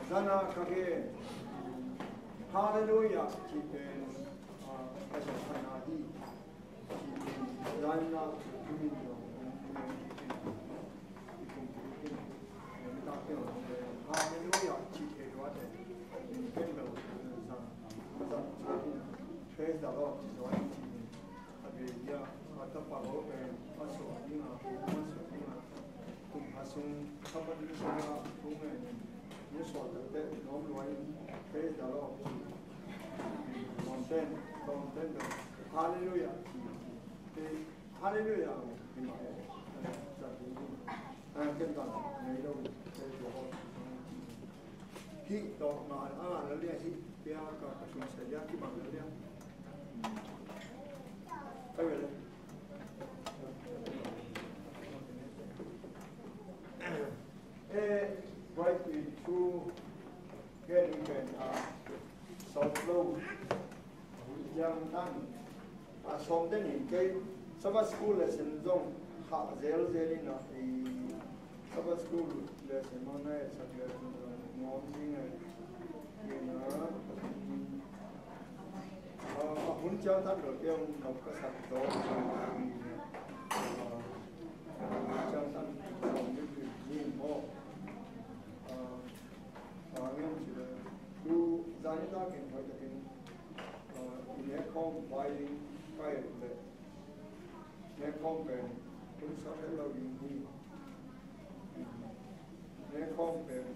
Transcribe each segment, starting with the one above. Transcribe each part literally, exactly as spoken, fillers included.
Zana ka gen Halleluiah cih pen Pasian phatna hi. Cih pen zana tumin lo Halleluiah cih thei lua te. Praise the Lord. Halleluiah. Halleluiah. Hih tawh ngah a ngah lo liang hih pia ka ka thum sa liang kibang lo liang. Ka wele. Eh, right, we two, get in, get, uh, South Low. Yang tan. A sawm te nin kei Sabbath school lesson zong khah zelzel in a, i Sabbath school lesson mang na e sak lesson zong nuam ding e. Ina, a, a hun ciang tak lo kei ong nop ka sak zo. A, ciang tak lo ni ni mo. A, a, ngen ci le. Tu zani ta ken hoi ta ken. I nek khawm vai ding ka et leh, nek khawm pen hun sak het lo ding hi. Nek khawm pen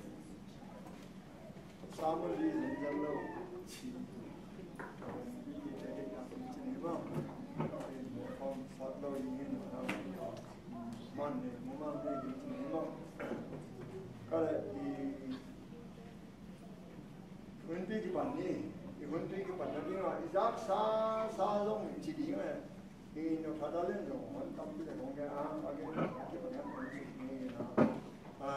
sermon li zen zen lo ci. Nek khawm sak lo ding hi. Man ne, mu man ne ding ci ni maw. Ka leh i Hunpi kipan ni, i hunpi kipan na ding a, i zak sa, sa zong i ci ding e. I no khat a len zong, hon tampi le kong ke a, a ke, a ke, a ke, a ke, a ke, a,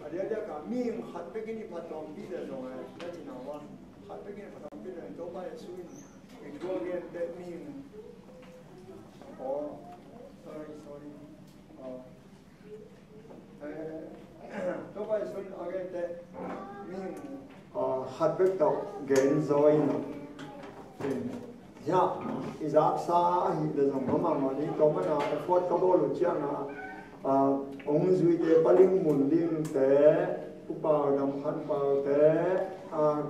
a dia dia ka, mi khat pekin i phat tampi le zong e, na ci na wa, khat pekin i phat tampi le, Topa Jesu in, i tua gen te mi, oh, sorry, sorry, oh, Tua pai sun a gen te, mi, ah, khat bek tawh gen zaw in a. Hia, i zaksa ahih leh zong mah mah ni, tua mana effort ka bawl uh ciangin a, ah, hong zuite Pa Ling Mun Lim te, Upa Dam Khan Pau te, ah,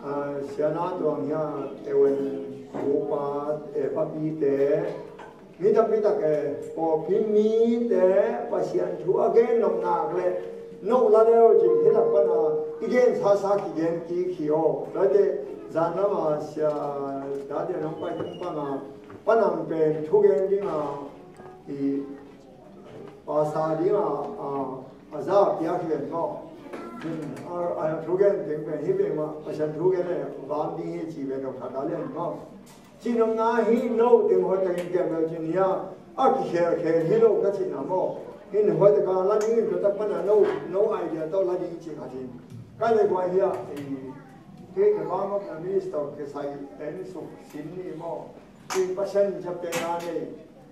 ah, Siana Tuang hia, Ewen Upa, eh, Papi te, mi tampi tak e, pawlpi mite Pasian thu a gen nop nak le, no la leu cin hi lak pana i gen sasa kigen kik hi aw. Tuate zan lama sia date nong pai tung pana panang pen thugen dinga i pasa dinga a, a za piak hi ven maw. A, a thugen teng pen hi pen mah Pasian thugen le vam ding hi ci ven nong khat a lian maw. Cinopna hi lo teng hoih takin kem lo cin hia, a kikhelkhel hi lo ka cihna maw. Hin hoih taka la ding in tua tak pana no, no idea tawh la ding cih kha cin. Ka le guai hia, i, kei ka bang of the minister kisai en suk sin ni maw. Cin Pasian ciaptehna nei,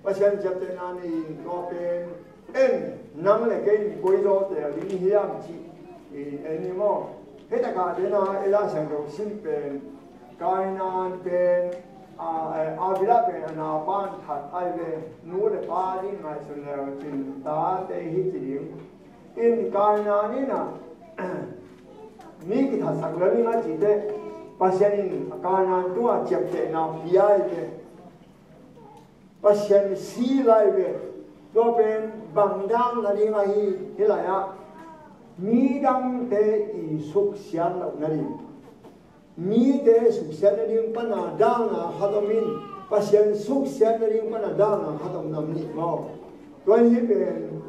Pasian ciaptehna nei in tua pen en, nang le kei in koi zaw tel ding hiam cih i en ni maw. Hei takah dena i Lai Siangtho sim pen Kainan pen, a, eh, Abila pen a naupan that ai ve, nu le pa ding ngaihsun leu cin tate hi ci ding. In Kainan in a, mi kithatsak lel ding a cite, Pasian in Kainan tungah ciaptehna pia ai ve. Pasian si lai ve. Tua pen bang dang na ding ahi, hi lai ah. Midangte i suksiat loh na ding. Mite suksiat na ding pana dang na khat om in, Pasian suksiat na ding pana dang na khat om nam nih maw. Tua hi pen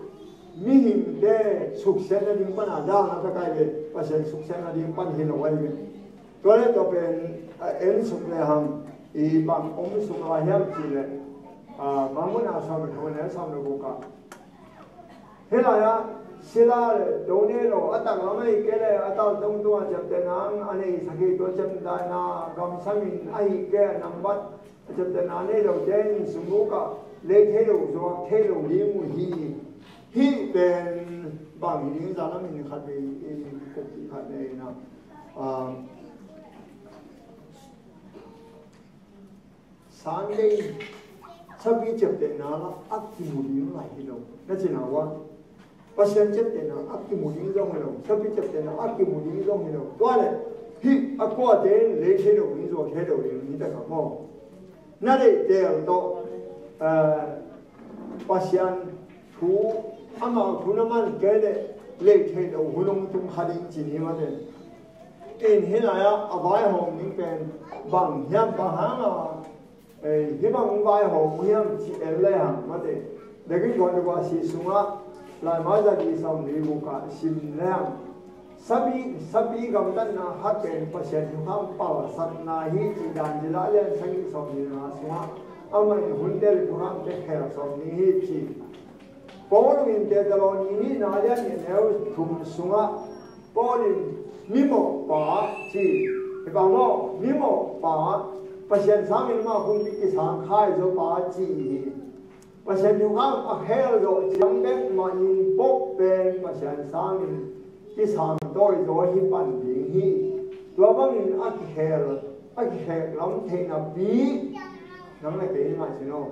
mihingte suksiat na ding pana dang na ka kai ve, Pasian suksiat na ding pan hi lo ai ve. Tua le tua pen, a, en suk le hang, i bang om suk a hiam ci le, a, Mangmun a sawm le thum le sawm le guk ah. Hi lai ah, sila le, do ne lo, a tak lam ahi ke le, a tal tong tua ciam te nang, a nei sak hi tua ciam dai na, gam sam in ahi ke, nambat, Ciaptehna nei lote in sumuk ah lei thei lo, zuak thei lo ding uh hi. Hih pen bang hi ding, zan lam in khat vei i kop khat nei na. Sunday, sapi ciaptehna la a kimu ding lai hi lo. Na cina wa. Pasian ciaptehna a kimu ding zong hi lo. Sapi ciaptehna a kimu ding zong hi lo. Tua le, hih a kuate in lei thei lo ding, zuak thei lo ding, ni ta ka maw. Na lei tel to, eh, Pasian thu, amau thu na man kei le, lei thei lo hun hong tung kha ding ci ni ma den. In hih lai-ah a vaihawm ding pen bang hiam, bang hang a, eh, hih bang vaihawm uh hiam ci en le hang mate. Biakin Korintu si sungah, Laimai za li sawm li guk ah sim le hang, sapi, sapi gamtatna khat pen Pasian thukham palsatna hi ci, dan zila lian sagih sawm li nga sungah, amah in hunte le thukhamte khel sawm ni hi ci. Paul in Thessaloni nihna lian nih neu thum sungah, Paul in mimawhpa ci, hi bang maw, mimawhpa, Pasian sangin amah kumpi kisang khai zawpa ci hi. Pasian thukham a khel zawh ciang bek mah in pop pen Pasian sangin kisang tawi zaw hi pan ding hi. Tua bangin a kikhel, a kikhek lam theih napi nang le kei ngaihsun aw.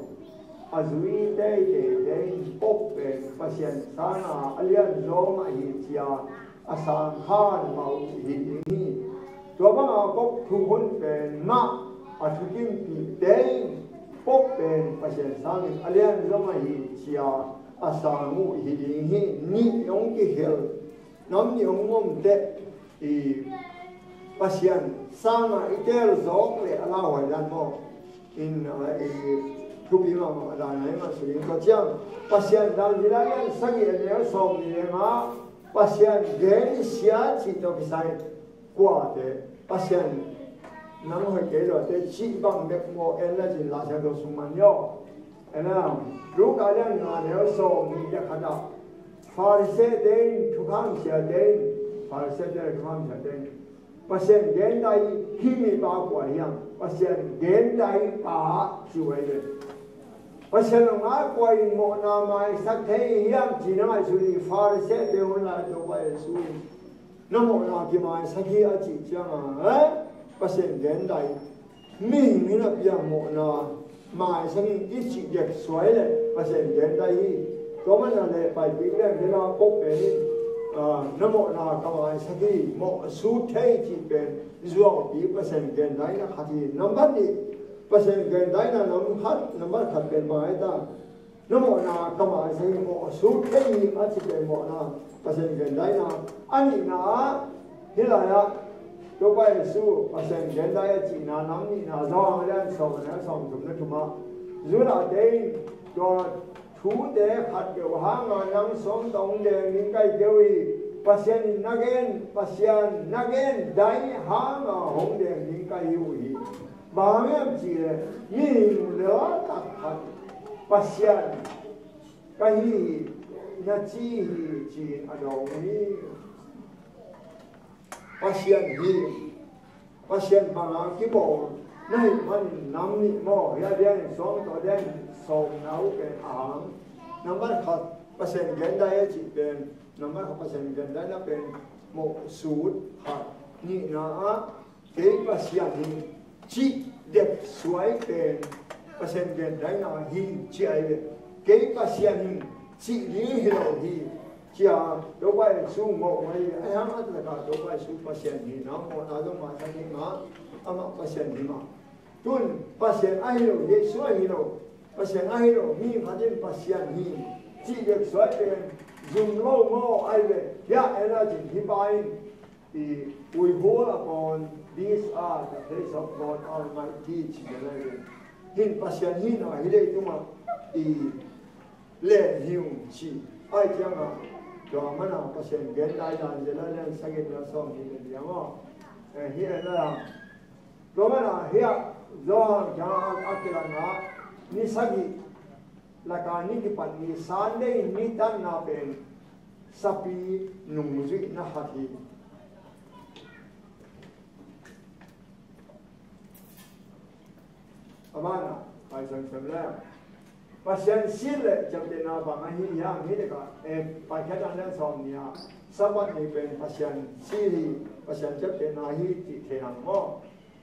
A zui teitei te in pop pen Pasian sanga a lian zaw mah hi cia a sang khan mah uh hi ding hi. Tua banga pop thuhun pen mah a thukimpih te in pop pen Pasian sangin a lian zaw mah hi cia a sang uh hi ding hi. Nih hong kikhel, nam nih hong om teh, i Pasian sanga i tel zawk le a lauhuai dan maw. In, ah, i thupi mahmah dan ai mah sui in ko ciang, Pasian dan zila lian sagih a neu sawm ni le nga, Pasian gen sia cih tawh kisai kuate, Pasian nang hoih kei lo te cih bang bek maw, en la cin la sia tawh sung man yo. En la, Luka lian nga neu sawm ni le khat ah, Pharisee te in, thukham siate in, Pharisee te le thukham siate in, Pasian gen dai hi mipa kua hiam, Pasian gen dai pa ci uh ai ve. Pasian hong a kua in mawhna maisak thei hiam ci na ngaihsun hi. Pharisee te hun lai Topa Jesu in na mawhna kimaisak hi a cih ciangin, eh? Pasian gen dai. Mihing in a piang mawhna maisak in i cih dek suai le Pasian gen dai hi. Tua manin le paipih leng dena kok pen in, ah, na mawhna ka maisak hi, mawh sut thei cih pen zuaupi Pasian gen daina khat hi. Nambat nih, Pasian gen daina nambat khat, nambat khat pen bang ai ta. Na mawhna ka maisak hi, mawh sut thei hi a ci pen mawhna Pasian gen daina. A nihna ah, hih lai-ah Topa Jesu Pasian gen dai a cihna nam nihna Johan lian sawm a neu sawm thum na thum ah, Judah te in tua thute khat peuh hanga nang suang tawh hong deng ding ka hi kei uh hi. Pasian in na gen, Pasian na gen dai hanga hong deng ding ka hi uh hi. Bang hang hiam cih leh mihing leltak khat Pasian ka hi hi na ci hi ci-in a dawng hi. Pasian hi, Pasian banga kibawl na hih manin nam nih maw, hi a dianin suang tawh dianin sawmna uh pen a hang. Nambat khat Pasian gen dai a cih pen, nambat khat Pasian gen daina pen mawh sut khat. Nihna ah kei Pasian hi cih dek suai pen Pasian gen daina hi ci ai ve. Kei Pasian hi cih ding hi lo hi. Cia Topa Jesu mawh mai ve. Ai hang a takah Topa Jesu Pasian hi na mawhna zong maisak hi mah, amah Pasian hi mah. Tun Pasian ahi lo, Jesu ahi lo, Pasian ahi lo mi khat in Pasian hi cih dek suai pen zum lo maw ai ve. Hiah en a cin hi pa in, i, "We hold upon these are the place of God Almighty," ci ve lai ve. Hin Pasian hihna hi leitungah i len hi ung ci. Ai ciangah tua mana Pasian gen dai dan zia la lian sagih na sawm hi le liang aw. Eh, hi en la. Tua mana hiah Johan kiangah a kilangah ni sagih laka ni kipat ni Sunday ni tanna pen sapi nungzuihna khat hi. A banah Pai Siangtho le Pasian sih le ciaptehna bang ahi hiam? Hih leh ka, eh, Paikhiatna lian sawm nih ah Sabbath ni pen Pasian sih hi, Pasian ciaptehna hi cih thei hang maw?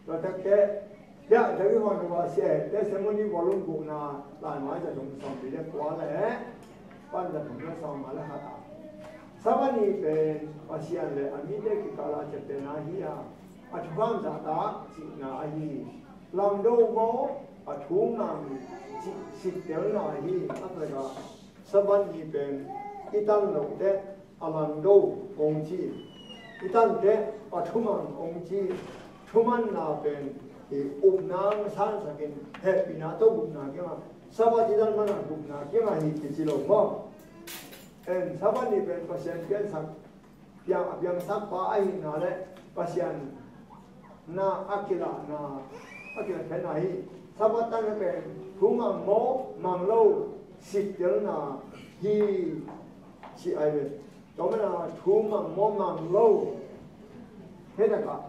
Tua tak teh, hiah David Hon Hua Sia Testimony Volume gukna, laimai za thum sawmli le kua le pan za thum le sawmnga le khat ah, Sabbath ni pen Pasian le a mite kikal ah ciaptehna hi a, a thukham zahtak cihna ahi. Langdo maw, a thu ngam cih sittelna hi. A tak ah Sabbath ni pen i tan loh teh a langdo hong ci, i tan teh a thumang hong ci. Thumanna pen i upna hong sansak in, hehpihna tawh gupna kiang a, Sabbath i tan man a gupna kiang a hi kici lo maw? En, Sabbath ni pen Pasian piansak, piang, a piangsak pa ahihna le Pasian na a kilahna, a kilahkhiatna hi. Sabbath tan pen thu mang maw mang lo sittelna hi ci ai ve. Tua manin a thu mang maw mang lo, hih tak ah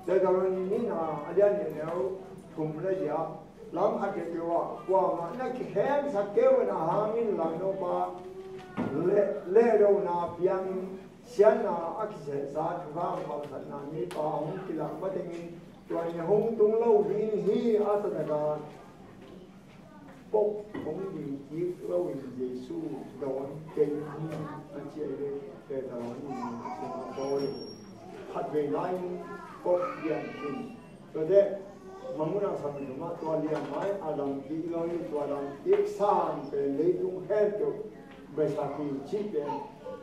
Deuteronomy nihna a lian nih, neu thum le li ah, lam khat khempeuh ah kuamah na kikhemsak kei uh ahih hangin langdopa le, lehdona piang in siatna a kisehsa thukham haksatna mipa hong kilak matengin tua ni hong tung lo ding hi. A taktak a pop hong ding kik loin Jesu dawn kei hi, a ci ai ve. Peter hong ding kik a pawl in khatvei lai-in pop lian khin. Tua teh Mangmuhna Sam thum ah tua lian mai a dam kik lo hi. Tua dam kik sam pen leitung khempeuh besak hi cih pen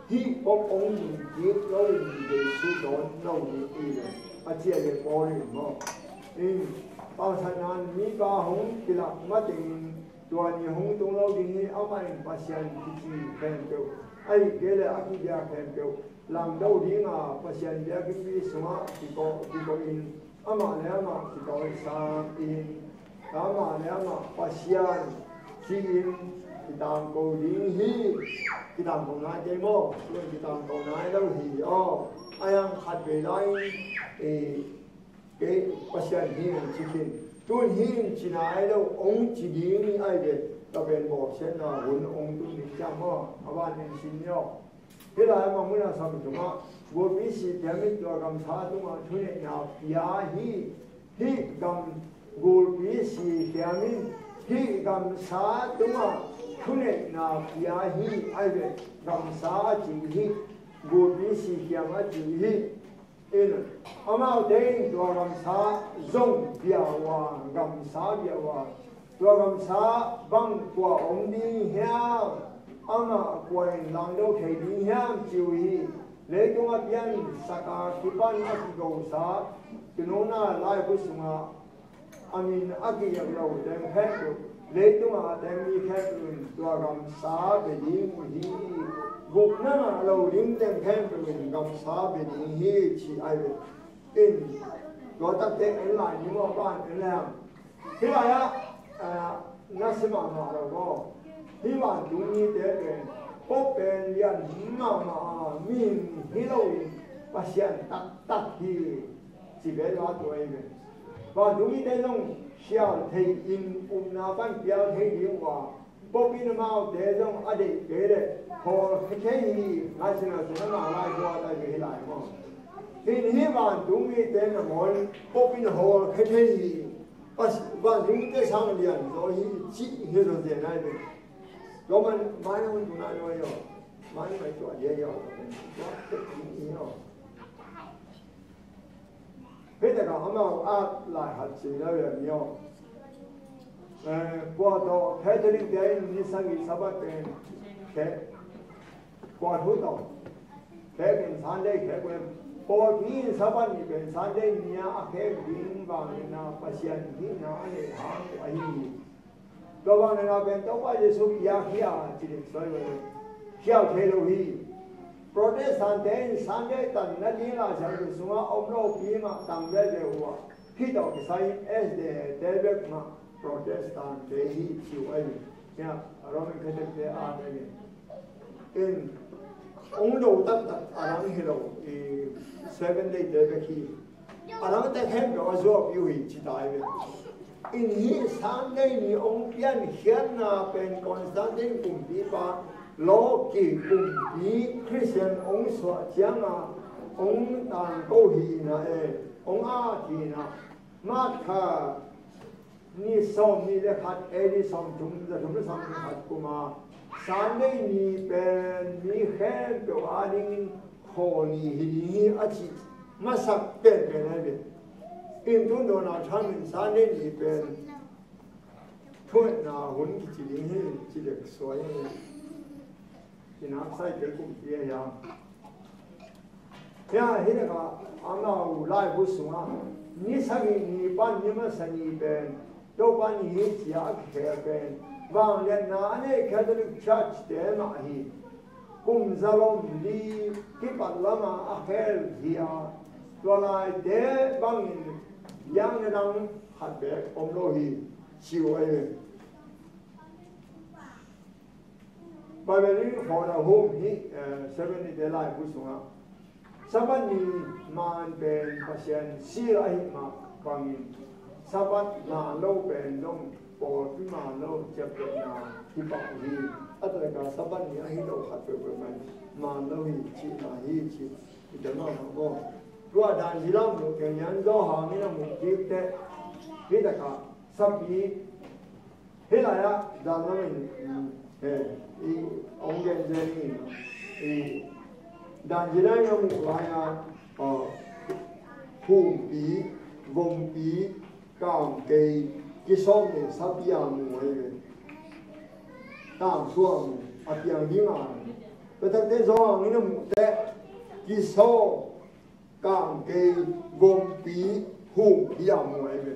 hih pop hong ding kik loin Jesu dawn lo ding hi leh, a ci ai ve Paul in maw? In, haksatna mipa hong kilak matengin tua ni hong tung lo ding hi. Amah in Pasian kici khempeuh, ahih kei leh a kibiak khempeuh langdo ding a, Pasian biakinnpi sungah kiko, kiko in, amah le amah kitawisang in, amah le amah Pasian ci-in kitangko ding hi. Kitangko nai kei maw? Tua kitangko nai lo hi aw. Ahih hang khatvei lai-in, eh, kei Pasian hi hong ci khin. Tun hi hong ci nai lo, hong ci ding hi ai ve. Tua pen bawlsiatna hun hong tun ding hiam maw? A ban in sin ni aw. Hih lai-ah Mangmuhna Sam thum ah, gulpi sikhiam in tua gamsa tungah thuneihna pia hi. Hih gam, gulpi sikhiam in hih gamsa tungah thuneihna pia hi ai ve. Gamsa a cih hi, gulpi sikhiam a cih hi. In, amaute in tua gamsa zong bia uh a, gamsa bia uh a, tua gamsa bang kua om ding hiam, amah kua in langdo thei ding hiam ci uh hi. Leitung a piansak a kipan a kigosa, tunung a laibu sungah a min a kigelh lo teng khempeuh, leitung a teng mi khempeuh in tua gamsa bia ding uh hi. Gupna ngah lo ding teng khempeuh in gamsa bia ding hi ci ai ve. In, tua tak teh en lai ni maw, a ban en leng. Hih lai-ah, ah, na sim mahmah lo maw? Hih vantung mite pen pop pen lian mahmah a, mihing hi loin Pasian taktak hi. Ci ve la tua hi ve. Vantung mite zong khial thei in upna pan pial thei ding uh a, pop in amaute zong a deih kei leh hawlkhia thei hi. Lai Siangtho sung a ngah lai, hua lai ve hih lai maw? Hih, hih vantung mite na maw in pop in hawlkhia thei hi. Pas, vantung mite sang lian zaw hi cih hi zaw zen ai ve. Tua man mai na hun tun ai lo hi aw. Mai mai tua dia hi aw. Tua tek hi aw. Hih takah amau at lai khat cih na lian ni aw. Eh, kua tawh Catholic te in ni sagih Sabbath pen khek, kua thu tawh khek in Sunday khek pen, pawlpi in Sabbath ni pen Sunday ni a a khek ding vangliatna Pasian hihna a neih hang ahi hi. Tua vangliatna pen Topa Jesu piak hi a, ci ding suai lo. Khial thei lo hi. Protestant te in Sunday tan nading Lai Siangtho sungah om lopi mah tam veve uh a, hih tawh kisai in S D A te bek mah Protestant te hi ci uh ahi. Hiah Roman Catholic te a te in, hong do taktak a dang hi lo, i Seven Day te bek hi. A dangte khempeuh a zuaupi uh hi ci ta hi ve. In hih Sunday ni hong piankhiatna pen Constantine kumpipa lawki kumpi Khristian hong suah cianga hong tangko hi na e, hong at hi na. March kha ni sawm nih le khat, A D sawm thum za thum le sawm thum khat kuma Sunday ni pen mi khempeuh a dingin khaw ni hi ding hi a cih masak penpen ahi ve. In tun Donald Trump in Sunday ni pen thuatna hun kici ding hi ci dek suai hi. Kinaksai kei kumpi a hiam? Hia hi laka amau laibu sunga ni sagih ni pan ni masa ni pen Topa ni hi cia a kikhel pen vangliatna a nei Catholic Church te mah hi. Kum zalom li kipat lama a khel hi a, tua laite bangin liang le dang khat bek om lo hi. Siu ahi ve. Bible in khawna hum hi, eh, Seventh Day laibu sungah Sabbath ni man pen Pasian sil ahi mah bangin Sabbath man lo pen dong pawlpi man lo ciaptehna hi pah hi. A takah Sabbath ni ahi lo khat peuhpeuh man man lo hi cihna hi cih i tel mahmah maw? Tua dan hi lam lo keng yan Johan in a muh kik teh hi takah sapi Hih lai-ah dan lam in, eh, i hong genzen in, i dan hi lai-ah muh lai-ah, ah, humpi, vompi, kamkei, kisawm le sapi a mu ahi ve. Tamsuang a piang ding a. Petakte zawng in a muh teh, kisawm kamkei, vompi, humpi a mu ahi ve.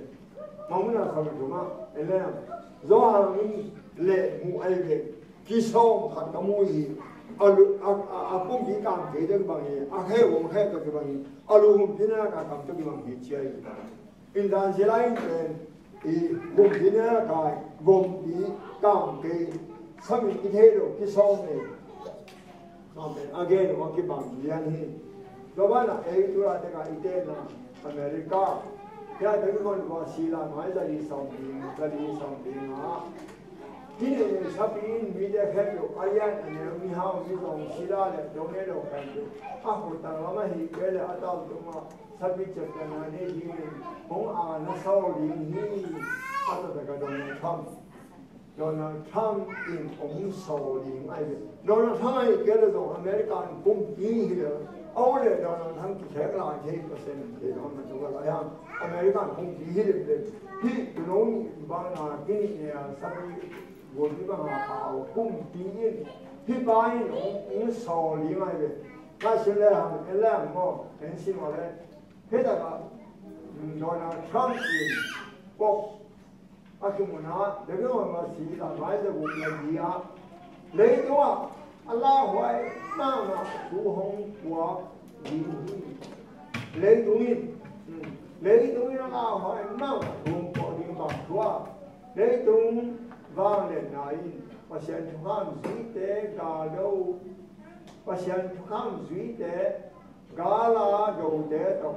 Mangmuna sa mu thuma, ele, Johan in le mu ahi ve. Kisawm khat ka mu hi. A lu, a, a, a pumpi kamkei te kibang hi. A khe vomkhe te kibang hi. A lu humpi na ka kam te kibang hi cia hi. In dan zia lai in pen i vompi na kai, vompi, kamkei, samin i thei lo, kisawm nei. Amen. A gen uh a kibang lian hi. Tua banah ei tua te ka i tenna America. Hia te kikon kua sila mai zali sawm ding, zali sawm ding a. Kine sapi in mite khempeuh a lian a neu mihau mizawng sila le dong ne lo khempeuh a khutang lam ahi kei le a tal tungah sapi ciaptehna nei dingin hong ana sawl ding hi. A takah Donald Trump, Donald Trump in hong sawl ding ahi ve. Donald Trump ahi kei le zong America in kumpi hi le, a uh le Donald Trump kikhek lai thei percent thei lo na tu ka lai hang. America in kumpi hi le le. Hi tu lo ni bang na kini ne a sapi gol ni bang a pau kumpi in hi pa in hong, hong sawl ding ahi ve. Ka sin le hang, en le hang maw, en sin wa le. Hih takah Donald Trump in pok a kimunah, David Masi la mai le guk le dia leitungah a lauhuai mahmah thu hong puak ding hi. Leitung in, leitung in a lauhuai mahmah thu hong puak ding bang thu a, leitung vangliatna in Pasian thukham zuite gal lo, Pasian thukham zuite gala dote tawh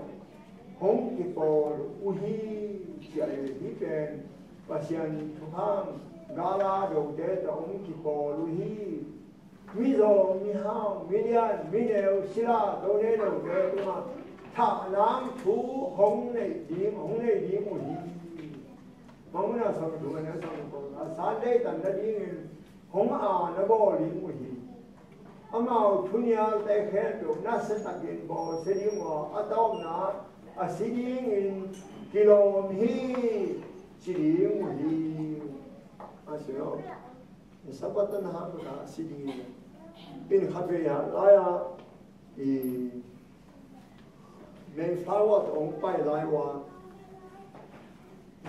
hong kipawl uh hi. Cia hi pen Pasian thukham gala dote tawh hong kipawl uh hi. Mizaw, mihau, milian, mineu, sila, done dote tungah thahlam thu hong neih ding, hong neih ding uh hi. Mangmuna sang thu a na sang thu a Sunday tan nadingin hong a na bawl ding uh hi. Amau thunialte khempeuh nasia takin bawlsia ding uh a, a tawpna a si dingin kilawm hi ci ding uh hi. A si lo. Sabbath na hang a si dingin. In khat vei a lai-a i Mayflower tawh hong pai lai ua,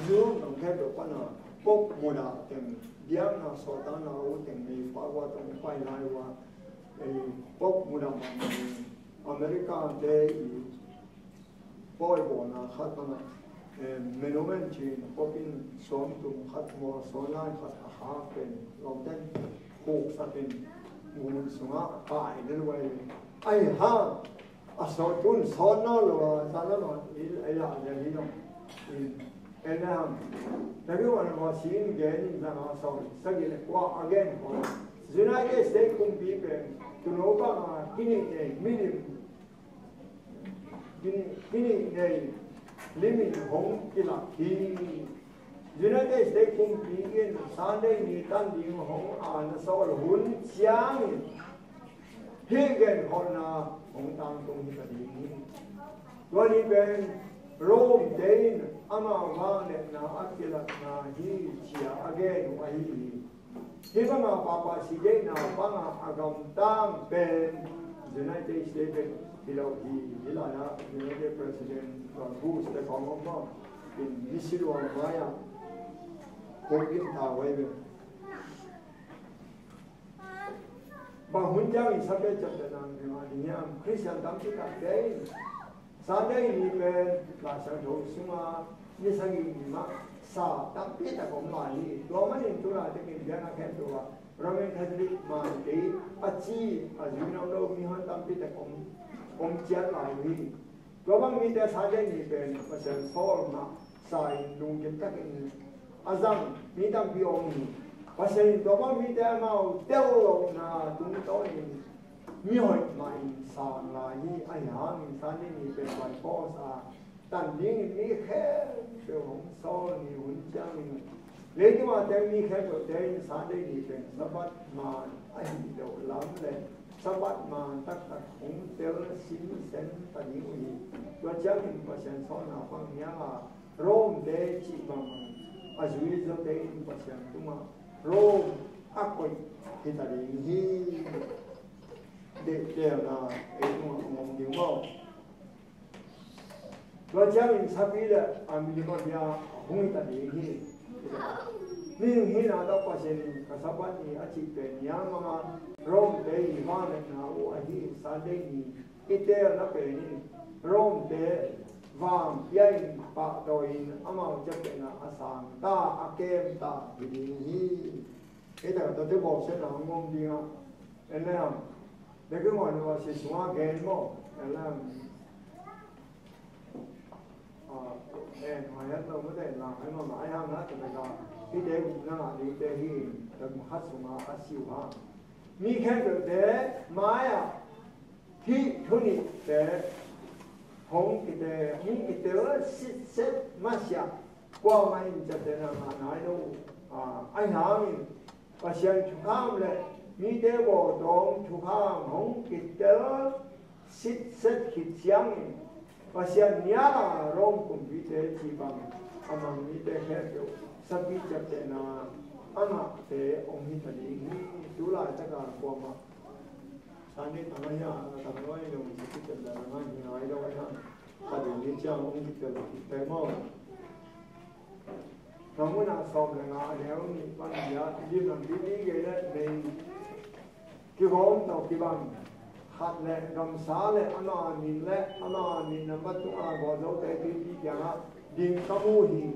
Europe nam khempeuh pana Pope Muda teng, biakna sawltakna uh teng Mayflower tawh hong pai lai ua, ei, Pope Muda man America te i pawi bawlna khat pana, eh, monument cin Pope in sawm tum khat maw, sawm lai khat a khak pen lawmten khuksak in ngun sungah pai lel uh ahi. Ahi hang A sawt tun sawt nawn lo a, sa lam a i, i la a hi lo. In, en le hang. Taki wan a sin gen in zang a sawt sagih le kua a gen ko. United States kumpi pen tuuno bang a kinih nei milim, kinih, kinih nei lim in hong kilak hi. United States kumpi in Sunday ni tan ding hong a na sawl hun ciangin hih genkholhna hong tangtung hi ta ding hi. Tua ni pen Rome te in amau vangliatna a kilakna hi ci-a a gen uh ahi hi. Hih banga pahpah si deihna banga a gamtang pen United States pen hi lo hi. Hih lai-ah United President Bush te khawng om maw, in misi luang mai-ah kong kim ta uh ahi ve. Bang hun ciangin Sapiat ciaptehna ding hiam? Khristian tampi takte in Sunday ni pen Lai Siangtho sunga ni sagih ni mah sa tampi tak om lai hi. Tua manin tu laitak in biakna khempeuh ah Roman Catholic maite a ci a zui nam lo mihon tampi tak om, om ciat lai hi. Tua bang mite Sunday ni pen Pasian sawlna sa in lungkim takin a zang mi tampi om hi. Pasian in tua bang mite amau tel lohna tungtawnin mi hoih mah in sang lai hi. Ahi hangin Sunday ni pen Pentecost a tan dingin mi khempeuh hong sawl ni hun ciangin leitung a teng mi khempeuhte in Sunday ni pen Sabbath man ahi loh lam le Sabbath man taktak hong tel sinsen ta ding uh hi. Tua ciangin Pasian sawlna bang hiang a Rome te cih bangbang a zui zawte in Pasian tungah Rome a koih hi ta ding hi. Deihtelna ei tungah hong om ding maw? Tua ciangin sapi le a milim a bia hong hi ta ding hi. Mihing hihna tawh Pasian in ka Sabbath ni a cih pen nial mama Rome te i vangliatna uh ahi Sunday ni i teelna pen in Rome te vang pia in pahtawi in amau ciaptehna a sang ta a kem ta hi ding hi. Hei takah tuate bawlsiatna hong om ding ah en le hang. Bek i ngawn uh a si sungah gen maw? En le hang. En hoi het lo mate lang hei mama ai hang na tabeka hite gupna ngah dingte hi. Takhat sungah a si uh hang. Mi khempeuhte mai-ah hih thu nihte hong kite, hong kitel sitset masiah kuamah in ciaptehna ngah nai lo uh. Ahi hangin Pasian thukham le mite bawltawng thukham hong kitel sitset khit ciangin Pasian nial a Rome kumpite cih bang a mang mite khempeuh sapi ciaptehna a ngahte hong hi ta ding hi. Tu laitaka kuamah Sunday tang ahi a, tang lo ahi lo, sapi ciaptehna ngah hi nai lo ahi hang. Ka ding hi ciang hong kitel khit te maw? Nang munah sawm le nga a neu nih pan bia lim lam pipi gei le nei kigawm tawh kibang khat le gamsa le ama min le ama min nambat tunga gawtzote pipi kiangah ding ka mu hi.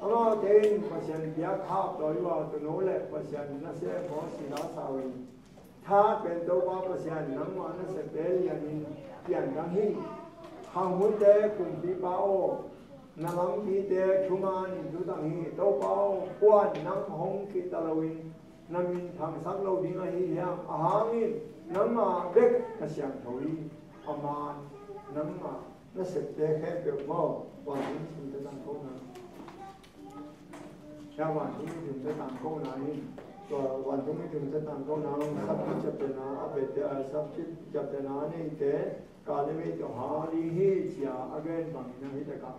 Amaute in Pasian bia khap tawi uh a tuuno le Pasian nasem maw sila sa uh hi. Tha pen Topa Pasian nangmah nasepte lianin piangthak hi. Khanghunte kumpipa aw, na lampite thuman in tutang hi. Topa aw, kuan nang hong kihta loin na min thangsak lo ding ahi hiam? Ahangin nangmah bek na siangtho hi. A man nangmah nasepte khempeuh maw, vantung sungte tangkona. Tua vantung sungte tangkona in, tua vantung sungte tangkona, sapkip ciaptehna a bette, a sapkip ciaptehna a neite, ka le mei tawh hal ding hi, ci-a a gen bangin a hi takah.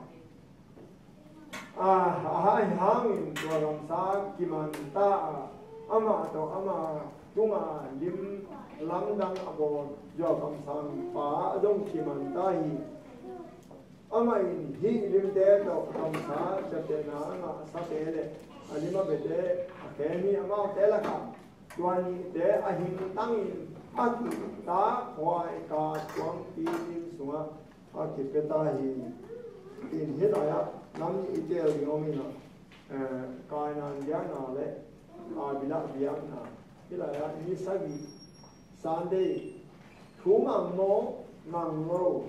A, a hai hangin tua gamsa kimanta a, amah tawh amah tunga lim lamdang a bawl zuau kamsangpa zong kimanta hi. Amah in hih limte tawh gamsa ciaptehna a ngahsate le a lim a bete a khem hi. Amaute lakah tua nihte a hingtangin a kihtakhuai ka tuangpi lim sungah a kipia ta hi. In hih lai-ah nam nih i teel ding om in ah, eh, Kainan biakna le Abel biakna. Hih lai-ah ni sagih Sunday thu mang maw, mang lo.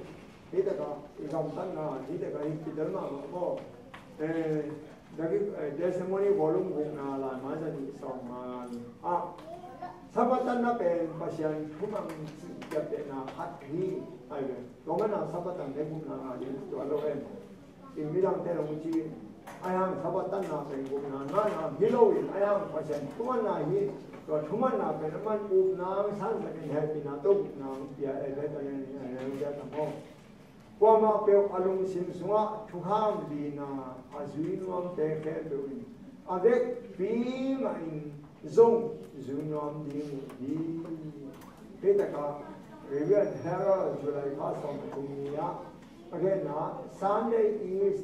Hi takah i gamtatna hi takah hi kitel mahmah maw. Eh, dagi, eh, Testimony volume gukna lai mai zani sawm nga ah, Sabbath tatna pen Pasian thumang cih ciaptehna khat hi. Ai ve, tua mana Sabbath tan le gukna nga ding tua lo em. I midangte zong ci, a hiang Sabbath tatna pen gupna ngahna hi loin, a hiang Pasian thumanna hi. Tua thumanna pen a man upna ang sansakin hehpihna tawh gupna ang pia e, Bethlehem in a hiang pia ta maw. Kuamah peuh a lungsim sungah thukham lina a zui nuamte khempeuh in a vekpi mahin zong zui nuam ding uh hi. Hih takah Reverend Harold July kha sawm thum ni ah a genna, Sunday is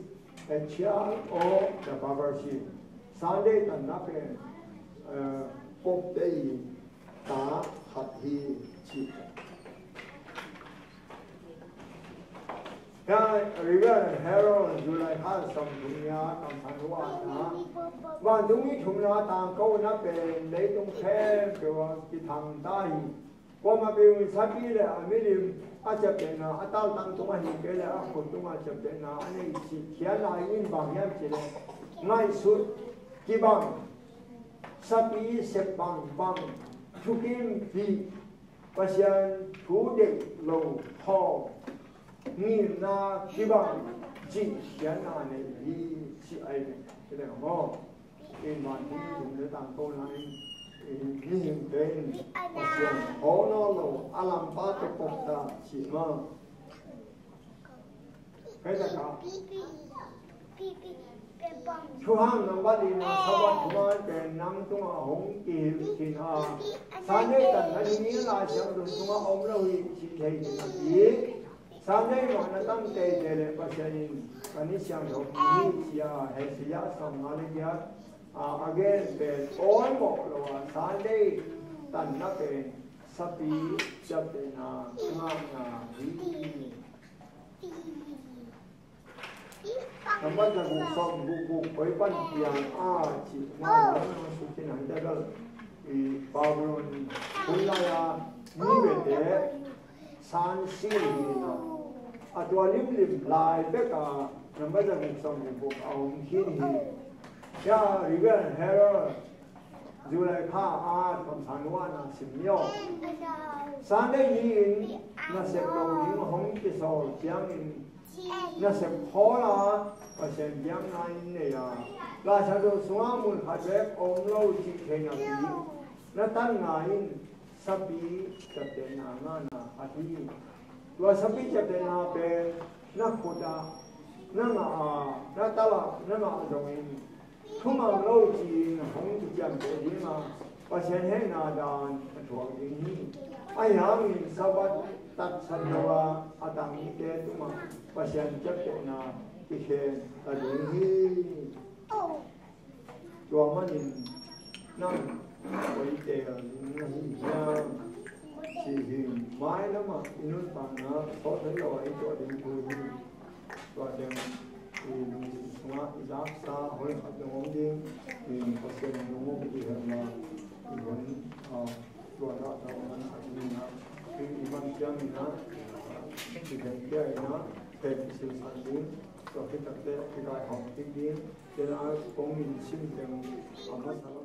a child of the barbershop. Sunday tanna pen, eh, popte i ta khat hi ci. Reverend Harold July kha sawm thum ni a kamsan uh a, vantung mi thumna tangkona pen leitung khempeuh ah kithang ta hi. Kuamah peuh in sapi le a milim a ciaptehna, a taltang tung ahih kei leh a khut tungah ciaptehna a nei cih khiatna in bang hiam cih leh ngaihsut kibang, sapi sep bangbang, thukimpih, Pasian thu deih lo khawng, ngimna kibang cih khiatna nei hi ci ahi ve. Hi leh maw, in vantung mi thum le tangkona in, in mihingte in Pasian khawl nawn lo, a lampa tawh pok ta ci maw. Hih takah thuham nang bang dingin Sabbath thuman pen nang tungah hong kihilh khin a, Sunday tanna ding in Lai Siangtho sungah om lo hi cih thei khin a, Sunday mah na tan teitei leh Pasian in ka ni siangtho hi ci a, Isaiah sawm nga le giat a, a gen pen awimawh lo a, Sunday tanna pen sapi ciaptehna ngahna hi. Nambat za guk sawm guk guk koi pan piang a cih na, na sukhin hang tabel i Babylon hun lai a mi bete san si hi na, a tua limlim lai bek a nambat za guk sawm guk guk a om khin hi. Ya, Reverend Harold July kha a kamsan uh a na sim ni aw. Sunday ni-in nasep lo ding hong kisawl ciangin nasep khawl a Pasian biakna in nei a, Lai Siangtho sungah mun khat bek om lo cih thei napi, na tanna in sapi ciaptehna ngahna a hi. Tua sapi ciaptehna pen na khut ah na ngah a, na tal ah na ngah zongin thumang lo ci-in hong kiciamteh ding a, Pasian hehna dan a thuak ding hi. Ahi hangin Sabbath tatsat lo a, a tang mite tungah Pasian ciaptehna kikhen ta ding hi. Tua manin nang koi teel ding na hi hiam cih hi. Mailamah i nuntakna sawt thei lo a i tuah ding thu hi. Tua teng i lungsim sungah i zaksa hoih khat dong om ding. I Pasian in hong um i hel ma i hun, ah, tua dah tawh man a ding na. I man siam ina, i khen pia ina, pen i silsan ding. Tua khit takteh i kai hawm kik ding. Tua a kong min sim teng a masa